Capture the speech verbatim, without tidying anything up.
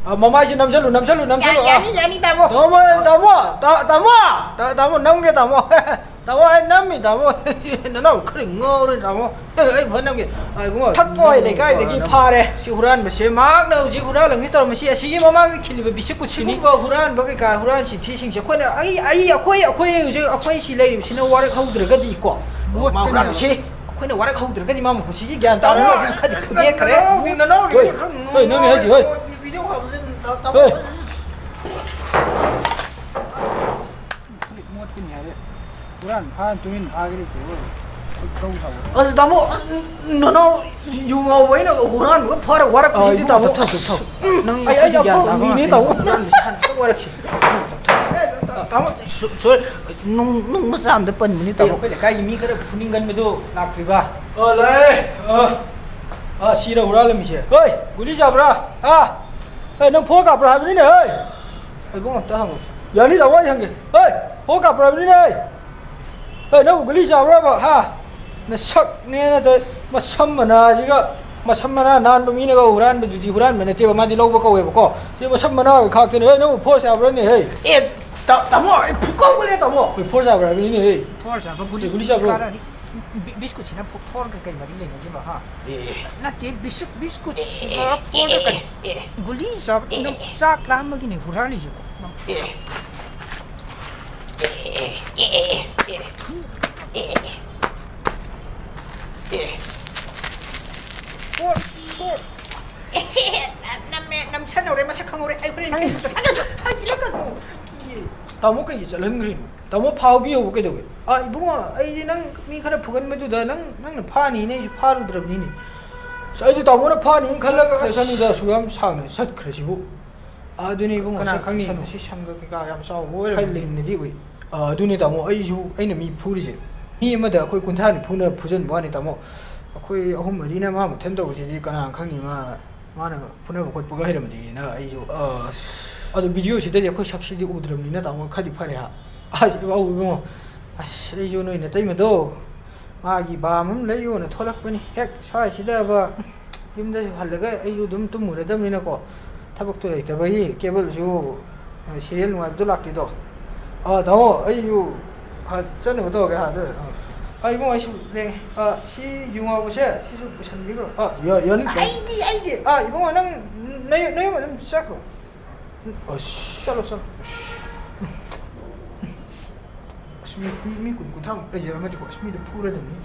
ꯑ, ꯃꯃꯥꯏꯁꯦ ꯅꯝꯁꯜꯂꯨ, ꯅꯝꯁꯜꯂꯨ, ꯅꯝꯁꯜꯂꯨ꯫ ꯌꯥꯅꯤ, ꯑ꯫ ꯌꯥꯅꯤ, ꯌꯥꯅꯤ, ꯇꯥꯃꯣ꯫ ꯇꯥꯃꯣ, ꯇꯥꯃꯣ, ꯇꯥ-, ꯇꯥꯃꯣ, ꯇꯥ-, ꯇꯥꯃꯣ, ꯅꯝꯒꯦ, ꯇꯥꯃꯣ꯫ ꯇꯥꯃꯣ, ꯑꯩ ꯅꯝꯃꯤ, ꯇꯥꯃꯣ꯫ ꯅꯅꯥꯎ ꯈꯔ ꯉꯥꯎꯔꯦ, ꯇꯥꯃꯣ꯫ ꯑꯩ ꯐꯖꯅ ꯅꯝꯒꯦ꯫ ꯑ, ꯏꯕꯨꯡꯉꯣ, ꯊꯛꯄ ꯍꯣꯏ ꯅꯝꯒꯦ, ꯂꯩꯀꯥꯏꯗꯒꯤ ꯅꯝꯒꯦ꯫ ꯐꯥꯔꯦ꯫ ꯁꯤ ꯍꯨꯔꯥꯟꯕꯁꯦ ꯃꯍꯥꯛꯅ ꯍꯧꯖꯤꯛ ꯍꯨꯔꯥꯜꯂꯝꯒꯦ ꯇꯧꯔꯝꯃꯤꯁꯤ ꯑꯁꯤꯒꯤ ꯃꯃꯥꯡꯗ ꯈꯤꯜꯂꯤꯕ ꯕꯤꯁꯀꯨꯠꯁꯤꯅꯤ꯫ ꯁꯤꯒꯨꯝꯕ ꯍꯨꯔꯥꯟꯕ ꯀꯩꯀꯥ, ꯍꯨꯔꯥꯟ ꯆꯤꯟꯊꯤꯁꯤꯡꯁꯦ ꯑꯩꯈꯣꯏꯅ, ꯑꯩ, ꯑꯩ, ꯑꯩꯈꯣꯏ, ꯑꯩꯈꯣꯏ ꯍꯧꯖꯤꯛ, ꯑꯩꯈꯣꯏ ꯁꯤ ꯂꯩꯔꯤꯕꯁꯤꯅ ꯋꯥꯔꯛ ꯍꯧꯗ꯭ꯔꯒꯗꯤꯀꯣ, ꯃꯥ ꯍꯨꯔꯥꯟꯕꯁꯤ ꯑꯩꯈꯣꯏꯅ ꯋꯥꯔꯛ ꯍꯧꯗ꯭ꯔꯒꯗꯤ ꯃꯥ ꯃꯄꯨꯟꯁꯤꯒꯤ ꯒ꯭ꯌꯥꯟ ꯇꯥꯔꯔꯣꯏ꯫ ꯇꯥꯃꯣ, ꯈꯔꯗꯤ ꯐꯨꯗꯦꯛꯈ꯭ꯔꯦ꯫ ꯅꯅꯥꯎꯗꯤ, ꯅꯅꯥꯎꯗꯤ ꯍꯣꯏ, ꯈꯔ ꯍꯣꯏ, ꯅꯪꯅꯦ ꯍꯥꯏꯁꯦ, ꯍꯣꯏ꯫ ꯚꯤꯗꯤꯑꯣ ꯈꯥꯕꯁꯦ ꯇꯥꯃꯣ, ꯍꯣꯏ꯫ ꯃꯣꯠꯀꯅꯤ ꯍꯥꯏꯔꯦ꯫ ꯍꯨꯔꯥꯟ ꯐꯥ ꯇꯨꯃꯤꯟ ꯐꯥꯒꯦꯗꯤ ꯇꯧꯔꯣꯏ꯫ ꯈꯣꯏꯗꯧ ꯁꯥꯎꯒꯠꯂꯦ꯫ ꯑꯁ, ꯇꯥꯃꯣ, ꯑꯁ, ꯅꯅꯥꯎ ꯌꯨ ꯉꯥꯎꯕ ꯑꯩꯅ ꯍꯨꯔꯥꯟꯕꯒ ꯐꯥꯔ ꯋꯥꯔꯛꯄꯁꯤꯗꯤ, ꯑꯥ, ꯏꯕꯨꯡꯉꯣ, ꯇꯥꯃꯣ꯫ ꯇꯞꯊꯧ, ꯇꯞꯊꯧ꯫ ꯅꯪ ꯑꯩ, ꯑꯩ ꯑꯩꯗꯤ ꯒ꯭ꯌꯥꯟ ꯑꯐꯥꯎꯕ ꯇꯥꯕ ꯃꯤꯅꯦ, ꯉꯝꯗꯦ꯫ ꯇꯥꯃꯣ꯫ ꯍꯨꯔꯥꯟꯕꯁꯤ ꯍꯥꯟꯅ ꯈꯤꯇꯪ ꯋꯥꯔꯛꯈꯤ꯫ ꯇꯥꯃꯣ, ꯁꯣ-, ꯁꯣꯔꯤ, ꯅꯨꯡ, ꯅꯨꯡ ꯃꯆꯥ ꯑꯝꯗ ꯄꯟꯕꯅꯤ, ꯑꯦ, ꯇꯥꯃꯣ꯫ ꯑꯩꯈꯣꯏ ꯂꯩꯀꯥꯏꯒꯤ ꯃꯤ ꯈꯔ ꯐꯨꯅꯤꯡꯒꯟꯕꯗꯣ ꯂꯥꯛꯇ꯭ꯔꯤꯕ? ꯑ, ꯂꯥꯛꯑꯦ꯫ ꯑ, ꯑ, ꯁꯤꯔ ꯍꯨꯔꯥꯜꯂꯝꯃꯤꯁꯦ꯫ ꯍꯣꯏ, ꯒꯨꯂꯤ ꯆꯥꯕ꯭ꯔꯥ? ꯍꯥ? ꯑꯦ, ꯅꯪ ꯐꯣꯟ ꯀꯥꯞꯄ꯭ꯔꯥ ꯍꯥꯏꯕꯅꯤꯅꯦ, ꯍꯣꯏ꯫ ꯏꯕꯨꯡꯉꯣ, ꯑꯝꯇ ꯍꯪꯉꯨ꯫ ꯌꯥꯅꯤ, ꯇꯥꯃꯣ, ꯑꯩ ꯍꯪꯒꯦ꯫ ꯍꯣꯏ, ꯐꯣꯟ ꯀꯥꯞꯄ꯭ꯔꯥ ꯍꯥꯏꯕꯅꯤꯅꯦ, ꯍꯣꯏ꯫ ꯍꯣꯏ, ꯅꯪꯕꯨ ꯒꯨꯂꯤ ꯆꯥꯕ꯭ꯔꯕ? ꯍꯥ? ꯅꯁꯛꯅꯦꯅ ꯇꯧ-, ꯃꯁꯝ ꯃꯅꯥꯁꯤꯒ, ꯃꯁꯝ ꯃꯅꯥ ꯅꯥꯟꯕ ꯃꯤꯅꯒ ꯍꯨꯔꯥꯟꯕꯗꯨꯗꯤ ꯍꯨꯔꯥꯟꯕ ꯅꯠꯇꯦꯕ, ꯃꯥꯗꯤ ꯂꯧꯕ ꯀꯧꯋꯦꯕꯀꯣ꯫ ꯁꯤ ꯃꯁꯝ ꯃꯅꯥꯒ ꯈꯥꯛꯇꯅꯦ꯫ ꯍꯦ, ꯅꯪꯕꯨ ꯐꯣꯔꯁ ꯌꯥꯕ꯭ꯔꯅꯦ, ꯍꯦ? ꯑꯦ, ꯇꯥ-, ꯇꯥꯃꯣ, ꯑꯩ ꯐꯨ ꯀꯧꯕꯅꯦ, ꯇꯥꯃꯣ꯫ ꯍꯣꯏ, ꯐꯣꯔꯁ ꯌꯥꯕ꯭ꯔꯥ ꯍꯥꯏꯕꯅꯤꯅꯦ, ꯍꯦ? ꯐꯣꯔꯁ ꯌꯥꯕ ꯒꯨꯂꯤ ꯒꯨꯂꯤ ꯆꯥꯕ꯭ꯔꯣ? ꯀꯥꯔꯅꯤ꯫ ꯕꯤ-, ꯕꯤꯁꯀꯨꯠꯁꯤꯅ ꯐꯣ-, ꯐꯣꯔꯒ ꯀꯩ ꯃꯔꯤ ꯂꯩꯅꯒꯦꯕ, ꯍꯥ? ꯑꯦ, ꯑꯦ꯫ ꯅꯠꯇꯦ, ꯕꯤꯁꯨ-, ꯕꯤꯁꯀꯨꯠꯁꯤꯒ ꯐꯣꯔꯒ ꯀꯩ? ꯑꯦ, ꯑꯦ꯫ ꯒꯨꯂꯤ ꯆꯥꯕ, ꯑꯦ, ꯅꯪ ꯑꯦ꯫ ꯆꯥꯛ ꯂꯥꯝꯕꯒꯤꯅꯦ ꯍꯨꯔꯥꯜꯂꯤꯁꯦꯀꯣ, ꯅꯪ꯫ ꯑꯦ꯫ ꯑꯦ, ꯑꯦ, ꯑꯦ, ꯑꯦ, ꯑꯦ꯫ ꯑꯦ, ꯑꯦ꯫ ꯑꯦ꯫ Four, four. ꯑꯦ, ꯅ-, ꯅꯝꯃꯦ, ꯅꯝꯁꯟꯍꯧꯔꯦ, ꯃꯁꯛ ꯈꯪꯍꯧꯔꯦ꯫ ꯑꯩ ꯍꯣꯔꯦꯟ ꯀꯩꯅꯣ ꯍꯥꯏꯖꯤꯜꯂꯛꯀꯅꯨ꯫ ꯀꯤꯌꯦ꯫ ꯇꯥꯃꯣ ꯀꯩꯒꯤ ꯆꯠꯍꯟꯈ꯭ꯔꯤꯅꯣ? ꯇꯥꯃꯣ ꯐꯥꯎꯕꯤꯌꯣꯕ ꯀꯩꯗꯧꯒꯦ? ꯑꯥ, ꯏꯕꯨꯡꯉꯣ, ꯑꯩꯗꯤ ꯅꯪ ꯃꯤ ꯈꯔ ꯐꯨꯒꯟꯕꯗꯨꯗ ꯅꯪ, ꯅꯪꯅ ꯐꯥꯅꯤꯅ ꯑꯩꯁꯨ ꯐꯥꯔꯨꯗ꯭ꯔꯕꯅꯤꯅꯦ꯫ ꯑꯁ, ꯑꯩꯗꯤ ꯇꯥꯃꯣꯅ ꯐꯥꯅꯤꯅ ꯈꯜꯂꯒ, ꯑꯁ, ꯆꯠꯈ꯭ꯔꯁꯅꯨꯗ, ꯑꯁꯨꯛ ꯌꯥꯝ ꯁꯥꯡꯅ ꯆꯠꯈ꯭ꯔꯁꯤꯕꯨ꯫ ꯑꯥ, ꯑꯗꯨꯅꯤ ꯏꯕꯨꯡꯉꯣ, ꯀꯅꯥ ꯆꯠꯈ꯭ꯔꯁꯅꯨ꯫ ꯈꯪꯅꯤ? ꯉꯁꯤ ꯁꯪꯒ ꯀꯩꯀꯥ ꯌꯥꯝ ꯆꯥꯎꯕ ꯑꯣꯏꯔꯝꯃꯗꯤ꯫ ꯈꯔ ꯂꯤꯟꯅꯗꯤ ꯎꯏ꯫ ꯑꯥ, ꯑꯗꯨꯅꯤ ꯇꯥꯃꯣ, ꯑꯩꯁꯨ, ꯑꯩꯅ ꯃꯤ ꯐꯨꯔꯤꯁꯦ꯫ ꯃꯤ ꯑꯃꯗ ꯑꯩꯈꯣꯏ ꯀꯨꯟꯊ꯭ꯔꯥ ꯅꯤꯐꯨꯅ ꯐꯨꯖꯟꯕ ꯋꯥꯅꯤ ꯇꯥꯃꯣ꯫ ꯑꯩꯈꯣꯏ ꯑꯍꯨꯝ ꯃꯔꯤꯅ ꯃꯥ ꯃꯊꯟ ꯇꯧꯕꯁꯤꯗꯤ ꯀꯅꯥ ꯈꯪꯅꯤ, ꯃꯥ, ꯃꯥꯅ ꯐꯨꯅꯕ ꯈꯣꯠꯄꯒ ꯍꯩꯔꯝꯃꯗꯤꯅ ꯑꯩꯁꯨ, ꯑ, ꯑꯗꯣ ꯚꯤꯗꯤꯑꯣꯁꯤꯗꯗꯤ ꯑꯩꯈꯣꯏ ꯁꯛꯁꯤꯗꯤ ꯎꯗ꯭ꯔꯕꯅꯤꯅ ꯇꯥꯃꯣ ꯈꯔꯗꯤ ꯐꯔꯦ ꯍꯥ꯫ ꯑꯁ, ꯏꯕꯨꯡꯉꯣ, ꯑꯁ, ꯑꯩꯁꯨ ꯅꯣꯏ ꯅꯇꯩꯃꯗꯣ ꯃꯥꯒꯤ ꯕꯥꯝ ꯑꯃ ꯂꯩꯌꯣꯅ ꯊꯣꯛꯂꯛꯄꯅꯤ꯫ ꯍꯦꯛ ꯁ꯭ꯋꯥꯏꯁꯤꯗꯕ ꯌꯨꯝꯗꯁꯨ ꯍꯜꯂꯒ ꯑꯩꯁꯨ ꯑꯗꯨꯝ ꯇꯨꯝꯃꯨꯔꯗꯕꯅꯤꯅꯀꯣ꯫ ꯊꯕꯛꯇꯣ ꯂꯩꯇꯕꯒꯤ ꯀꯦꯕꯜꯁꯨ, ꯑ, ꯁꯤꯔꯤꯌꯦꯜ ꯅꯨꯡꯉꯥꯏꯕꯗꯣ ꯂꯥꯛꯇꯦꯗꯣ꯫ ꯑ, ꯇꯥꯃꯣ, ꯑꯩꯁꯨ, ꯑ, ꯆꯠꯅꯕ ꯇꯧꯔꯒꯦ꯫ ꯑ, ꯑꯗꯨ, ꯑ, ꯑ, ꯏꯕꯨꯡꯉꯣ, ꯑꯩꯁꯨ ꯂꯦꯡꯉꯦ꯫ ꯑ, ꯁꯤ ꯌꯨ ꯉꯥꯎꯕꯁꯦ, ꯁꯤꯁꯨ ꯄꯨꯁꯟꯕꯤꯈ꯭ꯔꯣ꯫ ꯑ, ꯌꯥ-, ꯌꯥꯅꯤ, ꯇꯥꯃꯣ꯫ ꯑꯩꯗꯤ, ꯑꯩꯗꯤ, ꯑ, ꯏꯕꯨꯡꯉꯣ, ꯅꯪ ꯅꯌꯨꯝ, ꯅꯌꯨꯝ ꯑꯗꯨꯝ ꯆꯠꯈ꯭ꯔꯣ꯫ ꯑꯁ꯫ ꯆꯠꯂꯣ, ꯆꯠꯂꯣ꯫ ꯑꯁ, ꯃꯤ, ꯃꯤ, ꯃꯤ ꯀꯨꯟ, ꯀꯨꯟꯊ꯭ꯔꯥꯃꯨꯛ ꯂꯩꯖꯔꯝꯃꯗꯤꯀꯣ, ꯑꯁ, ꯃꯤꯗꯣ ꯐꯨꯔꯗꯕꯅꯤ꯫